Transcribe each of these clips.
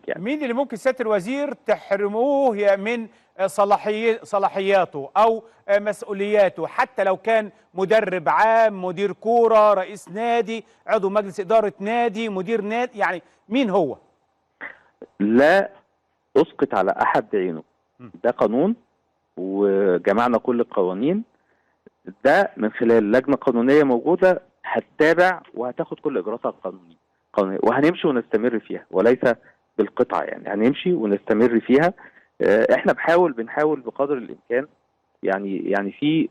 يعني مين اللي ممكن سيادة الوزير تحرموه من صلاحياته او مسؤولياته، حتى لو كان مدرب عام، مدير كورة، رئيس نادي، عضو مجلس ادارة نادي، مدير نادي، يعني مين هو؟ لا اسقط على احد بعينه. ده قانون وجمعنا كل القوانين، ده من خلال لجنة قانونية موجودة هتتابع وهتاخد كل اجراءاتها القانونية، وهنمشي ونستمر فيها وليس بالقطعه، يعني هنمشي ونستمر فيها. احنا بنحاول بقدر الامكان، يعني في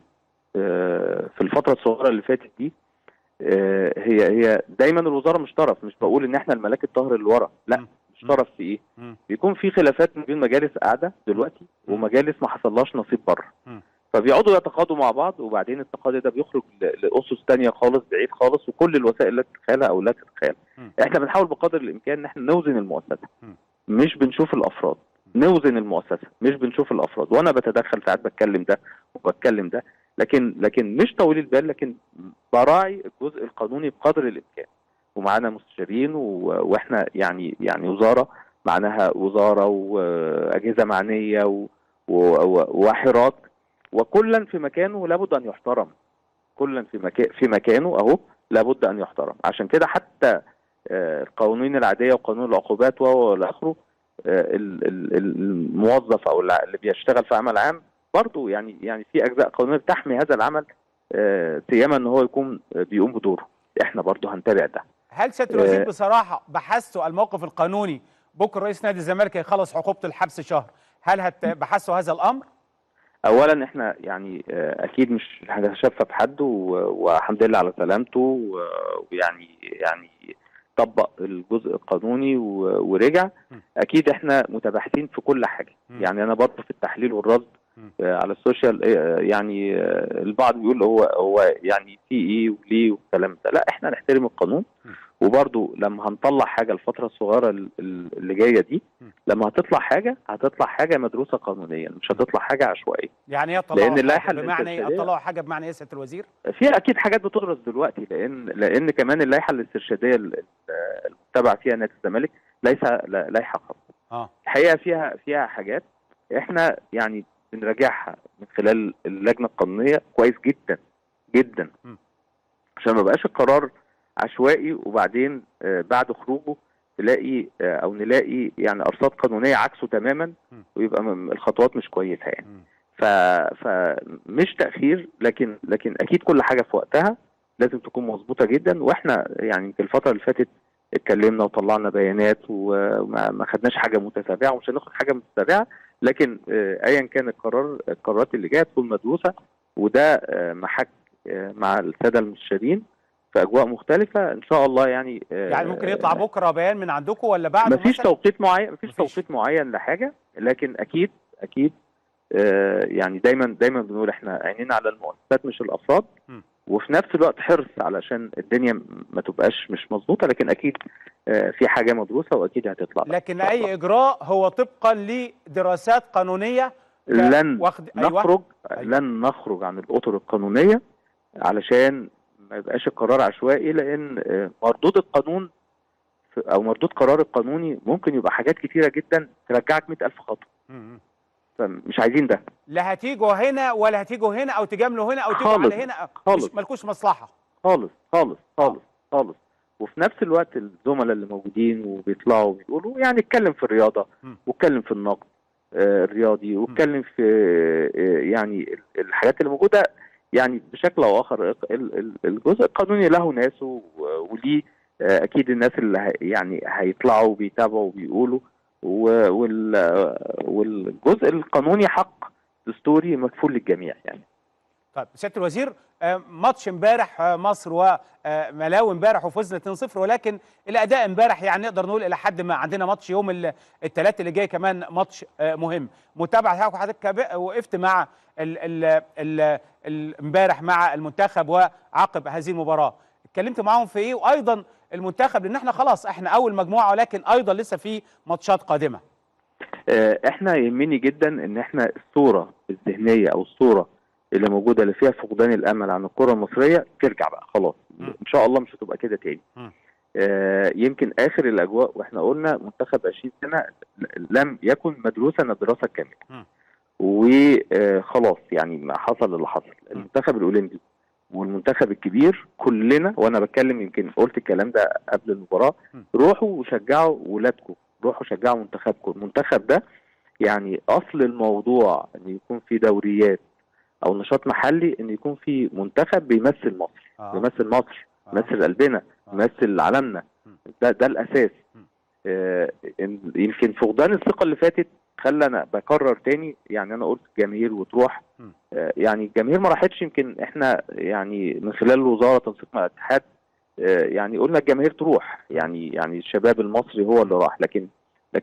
في الفترة الصغيرة اللي فاتت دي، هي دايما الوزارة مش طرف، مش بقول ان احنا الملاك الطاهر اللي ورا، لا مش طرف في ايه، بيكون في خلافات ما بين مجالس قاعدة دلوقتي ومجالس ما حصلهاش نصيب بره، فبيقعدوا يتقاضوا مع بعض، وبعدين التقاضي ده بيخرج لاسس ثانية خالص بعيد خالص، وكل الوسائل لا تتخيلها او لا تتخيلها. احنا بنحاول بقدر الامكان ان احنا نوزن المؤسسة، مش بنشوف الافراد، نوزن المؤسسة مش بنشوف الافراد. وانا بتدخل ساعات، بتكلم ده وبتكلم ده، لكن مش طويل البال، لكن براعي الجزء القانوني بقدر الامكان، ومعانا مستشارين واحنا يعني وزارة معناها وزارة واجهزة معنية وحراك، وكلا في مكانه لابد ان يحترم، كلا في مكانه اهو لابد ان يحترم. عشان كده حتى القوانين العادية وقانون العقوبات والى اخره، الموظف او اللي بيشتغل في عمل عام برضه يعني في اجزاء قانونية بتحمي هذا العمل، سيما ان هو يكون بيقوم بدوره. احنا برضه هنتابع ده. هل سيادة الوزير بصراحة بحثتوا الموقف القانوني؟ بكره رئيس نادي الزمالك هيخلص عقوبه الحبس شهر، هل بحثتوا هذا الامر؟ اولا احنا يعني اكيد مش هنتشفى بحد، والحمد لله على سلامته، ويعني يعني طبق الجزء القانوني ورجع. اكيد احنا متباحثين في كل حاجة، يعني انا برضه في التحليل والرصد على السوشيال، يعني البعض بيقول هو يعني في ايه وليه والكلام ده، لا احنا نحترم القانون. وبرضه لما هنطلع حاجة الفترة الصغيرة اللي جاية دي، لما هتطلع حاجة هتطلع حاجة مدروسة قانونيا، مش هتطلع حاجة عشوائية. يعني ايه لان اللائحة بمعنى ايه طلعوا حاجة بمعنى ايه يا سيادة الوزير؟ في اكيد حاجات بتدرس دلوقتي، لان كمان اللائحة الاسترشاديه المتبع فيها نادي الزمالك ليس لائحة خاصة. الحقيقة فيها حاجات احنا يعني بنراجعها من خلال اللجنة القانونية كويس جدا جدا، عشان ما بقاش القرار عشوائي وبعدين بعد خروجه تلاقي او نلاقي يعني ارصاد قانونية عكسه تماما، ويبقى الخطوات مش كويسة يعني. فمش تاخير، لكن اكيد كل حاجة في وقتها لازم تكون مظبوطة جدا. واحنا يعني في الفترة اللي فاتت اتكلمنا وطلعنا بيانات وما خدناش حاجة متتابعة، ومش هناخد حاجة متتابعة، لكن ايا كان القرارات اللي جاية تكون مدروسة، وده محك مع السادة المستشارين في اجواء مختلفة ان شاء الله. يعني ممكن يطلع بكره بيان من عندكم ولا بعده؟ مفيش توقيت معين، مفيش توقيت معين لحاجة، لكن اكيد يعني دايما بنقول احنا عينينا على المؤسسات مش الافراد، وفي نفس الوقت حرص علشان الدنيا ما تبقاش مش مظبوطة، لكن اكيد في حاجة مدروسة واكيد هتطلع. لكن اي اجراء هو طبقا لدراسات قانونية. لن نخرج، لن نخرج عن الاطر القانونية علشان ما يبقاش القرار عشوائي، لان مردود القانون او مردود قرار القانوني ممكن يبقى حاجات كتيرة جدا ترجعك 100,000 خطوة. فمش عايزين ده، لا هتيجوا هنا ولا هتيجوا هنا او تجاملوا هنا او تيجوا على هنا، خالص مالكوش مصلحة خالص خالص خالص خالص. وفي نفس الوقت الزملاء اللي موجودين وبيطلعوا وبيقولوا يعني اتكلم في الرياضة واتكلم في النقد الرياضي واتكلم في يعني الحاجات اللي موجودة، يعني بشكل او اخر الجزء القانوني له ناسه وليه اكيد الناس اللي يعني هيطلعوا وبيتابعوا وبيقولوا، والجزء القانوني حق دستوري مكفول للجميع يعني. طيب سيادة الوزير، ماتش امبارح مصر وملاوي امبارح وفزنا 2-0، ولكن الاداء امبارح يعني نقدر نقول الى حد ما عندنا ماتش يوم الثلاث اللي جاي كمان ماتش مهم. متابعه حضرتك وقفت مع امبارح مع المنتخب وعقب هذه المباراة، اتكلمت معاهم في ايه؟ وايضا المنتخب لان احنا خلاص احنا اول مجموعة، ولكن ايضا لسه في ماتشات قادمة. احنا يهمني جدا ان احنا الصورة الذهنية او الصورة اللي موجودة اللي فيها فقدان الامل عن الكره المصرية ترجع بقى خلاص. ان شاء الله مش هتبقى كده تاني. يمكن اخر الاجواء، واحنا قلنا منتخب 20 سنة لم يكن مدروسا الدراسة الكاملة، وخلاص يعني ما حصل اللي حصل. المنتخب الاولمبي والمنتخب الكبير كلنا، وانا بتكلم يمكن قلت الكلام ده قبل المباراة، روحوا وشجعوا ولادكم، روحوا شجعوا منتخبكم. المنتخب ده يعني اصل الموضوع ان يكون في دوريات او نشاط محلي، ان يكون في منتخب بيمثل مصر، بيمثل مصر، بيمثل قلبنا، بيمثل عالمنا، ده الاساس. يمكن فقدان الثقة اللي فاتت خلى، انا بكرر تاني يعني انا قلت الجماهير وتروح، يعني الجماهير ما راحتش. يمكن احنا يعني من خلال الوزارة تنسيق مع الاتحاد يعني قلنا الجماهير تروح، يعني الشباب المصري هو اللي راح. لكن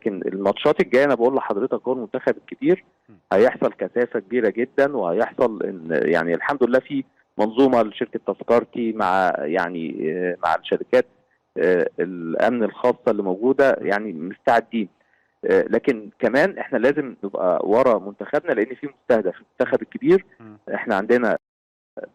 الماتشات الجاية انا بقول لحضرتك هو المنتخب الكبير هيحصل كثافة كبيرة جدا، وهيحصل ان يعني الحمد لله في منظومة لشركة تذكرتي مع يعني مع الشركات الامن الخاصة اللي موجودة، يعني مستعدين. لكن كمان احنا لازم نبقى ورا منتخبنا، لان في مستهدف المنتخب الكبير. احنا عندنا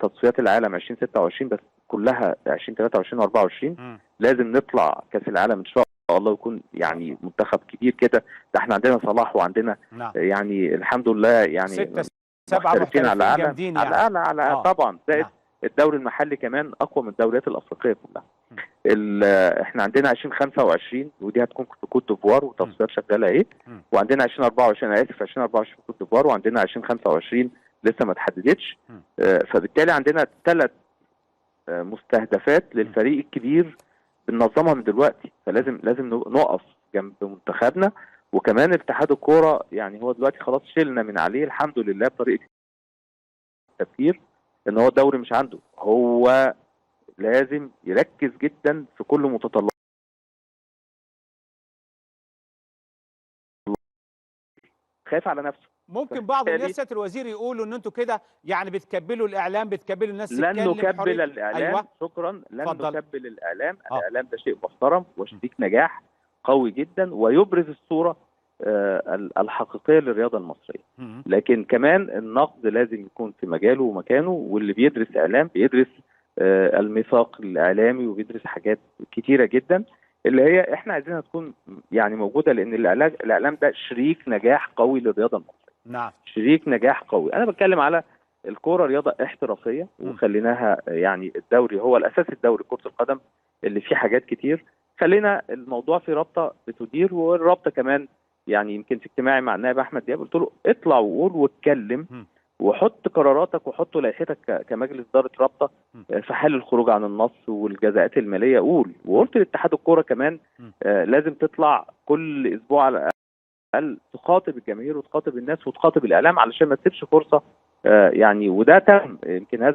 تصفيات العالم 2026 بس كلها 2023 و24، لازم نطلع كاس العالم ان شاء الله يكون يعني منتخب كبير كده. ده احنا عندنا صلاح وعندنا يعني الحمد لله يعني 6 7 محترفين على يعني. على طبعا، زائد الدوري المحلي كمان اقوى من الدوريات الافريقية كلها. احنا عندنا 2025 ودي هتكون في كوت ديفوار وتصفيات شغالة اهي، وعندنا 2024، انا اسف 2024 في كوت ديفوار، وعندنا 2025 لسه ما اتحددتش. فبالتالي عندنا 3 مستهدفات للفريق الكبير بننظمها من دلوقتي. فلازم نقف جنب منتخبنا. وكمان اتحاد الكورة يعني هو دلوقتي خلاص شلنا من عليه الحمد لله بطريقة التفكير ان هو الدوري مش عنده، هو لازم يركز جدا في كل متطلبات. خايف على نفسه. ممكن بعض الناس سيادة الوزير يقولوا ان انتوا كده يعني بتكبلوا الاعلام، بتكبلوا الناس. لن نكبل الاعلام. أيوة. شكرا. لن نكبل الاعلام. الاعلام ده شيء محترم وشريك نجاح قوي جدا، ويبرز الصورة الحقيقية للرياضة المصرية. لكن كمان النقد لازم يكون في مجاله ومكانه، واللي بيدرس اعلام بيدرس الميثاق الاعلامي وبيدرس حاجات كتيرة جدا اللي هي احنا عايزينها تكون يعني موجودة، لان الاعلام ده شريك نجاح قوي للرياضة المصرية. نعم، شريك نجاح قوي. انا بتكلم على الكورة رياضة احترافية، وخليناها يعني الدوري هو الاساس، الدوري كره القدم اللي فيه حاجات كتير. خلينا الموضوع في رابطه بتدير، والرابطه كمان يعني يمكن في اجتماعي مع النائب احمد دياب قلت له اطلع وقول واتكلم وحط قراراتك وحط لائحتك كمجلس ادارة رابطه في حال الخروج عن النص والجزاءات المالية. قول. وقلت لاتحاد الكورة كمان لازم تطلع كل اسبوع على الاقل تخاطب الجماهير وتخاطب الناس وتخاطب الاعلام علشان ما تسيبش فرصة يعني. وده تم يمكن هذا